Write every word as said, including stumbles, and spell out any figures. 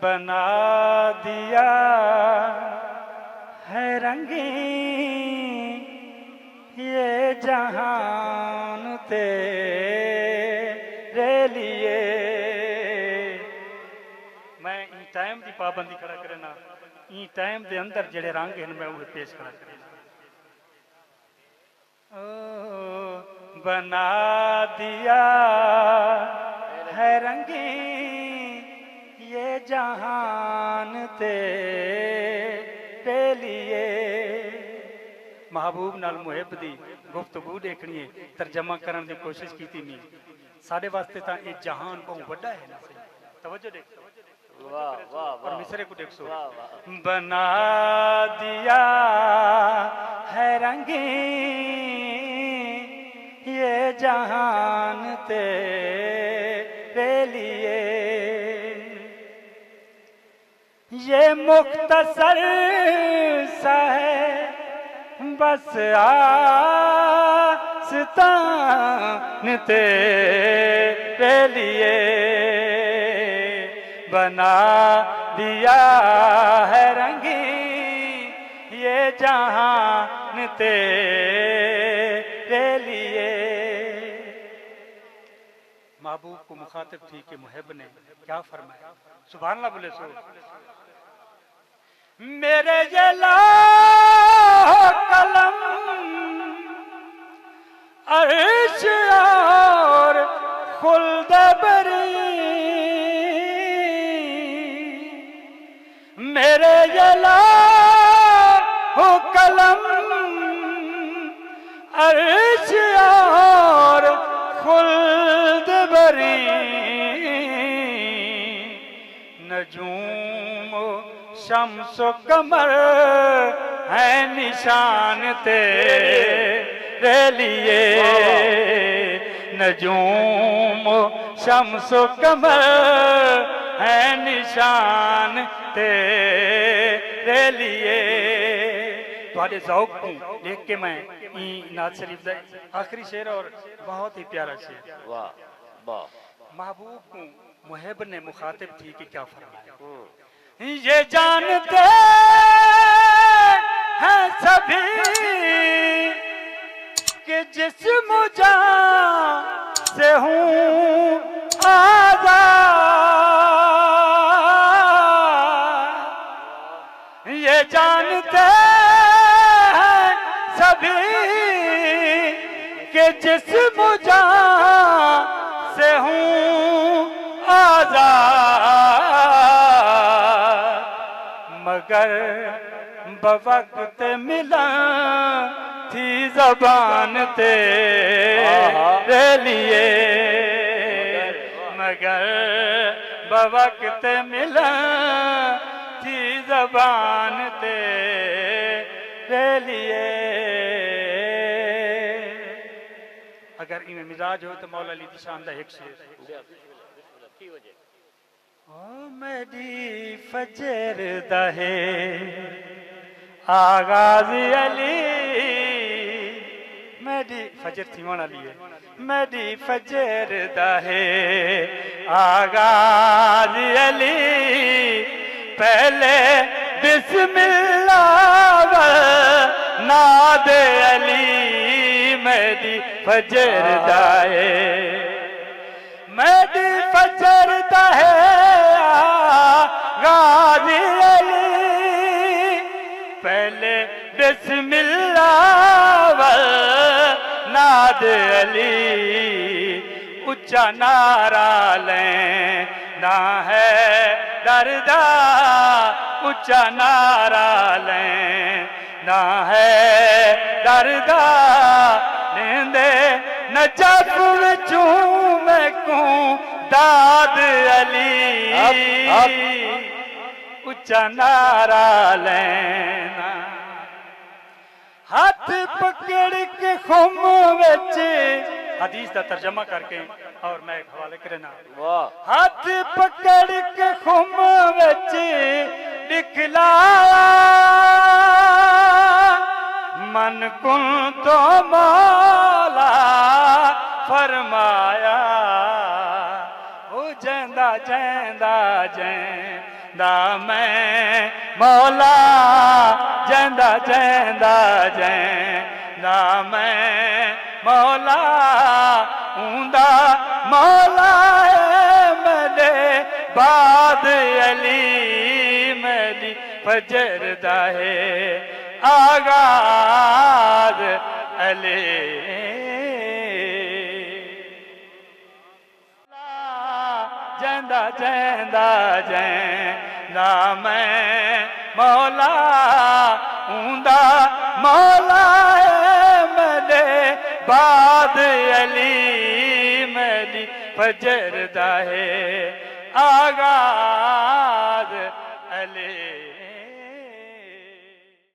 بنا دیا ہے رنگیں یہ جہان تیرے لیے۔ میں ایں ٹائم دی پابندی کھڑا کرنا، ایں ٹائم دے اندر جڑے رنگ ہیں میں وہ پیش کھڑا کرنا۔ او بنا دیا ہے رنگیں یہ جہان تیرے لیے۔ محبوب نال محب دی گفتگو ݙیکھݨی ہے، ترجمہ کرݨ دی کوشش کیتی نہیں۔ ساݙے واسطے تاں اے جہان ٻہوں وݙا ہے نا سئیں۔ توجہ ݙیکھ۔ واہ، واہ، اور واہ۔ مصرعے کوں ݙیکھسو۔ واہ، واہ۔ بنا دیا ہے رنگیں یہ جہان تیرے لیے۔ یہ مختصر سا ہے بس آستان تیرے لیے۔ بنا دیا ہے رنگیں یہ جہان تیرے لیے۔ محبوب کوں مخاطب تھی کے محب نے کیا فرمایا؟ سبحان اللہ بولے سو۔ میرے یہ لوح قلم عرش اور خلد بری، میرے یہ لوح قلم عرش اور خلد بری، نجوم و شمس و قمر ہیں نشان تیرے لیے۔ نجوم و شمس و قمر ہیں نشان تیرے لیے۔ تہاݙے ذوق کوں ݙیکھ کے میں ایں نعت شریف دا آخری شعر اور بہت ہی پیارا شعر۔ واہ، واہ۔ محبوب کوں محب نے مخاطب تھی کے کیا فرمایا؟ ہوں۔ یہ جانتے ہیں سبھی کہ جسم و جان سے ہوں آزاد۔ یہ جانتے ہیں سبھی کہ جسم و جان سے ہوں آزاد، مگر بوقت ملن تھی زبان تیرے لیے، مگر بوقت ملن تھی زبان تیرے لیے۔ اگر ایویں مزاج ہوئے تو مولا علی دی شان دا ہک شعر۔ او میݙی فجر دا ہے آغاز علی، میݙی فجر تھیوݨ والی ہے، میݙی فجر دا ہے آغاز علی، پہلے بسم اللہ ول ناد علی، میݙی فجر دا ہے۔ میݙی فجر دا ہے آغاز علی، پہلے بسم اللہ ول ناد علی، اچا نعرہ لیندا حیدر دا، اچا نعرہ لیندا حیدر دا، ݙیندے نجف وچوں میکوں داد علی۔ حق، حق۔ اچا نعرہ لیندا، ہتھ پکڑ کے خم وچ، حدیث دا ترجمہ کر کے اور میں ایک حوالے کرنا۔ واہ۔ ہتھ پکڑ کے خم وچ ݙکھلایا، من کنت مولا فرمایا، او جیندا جیندا جیں دا میں مولا، جیندا جیندا جیندا میں مولا، اوندا مولا اے میݙے بعد علی، میݙی فجر دا ہے آغاز علی۔ جیندا جیندا جیندا میں مولا، اوندا مولا اے میݙے بعد علی، میݙی فجر دا ہے آغاز علی۔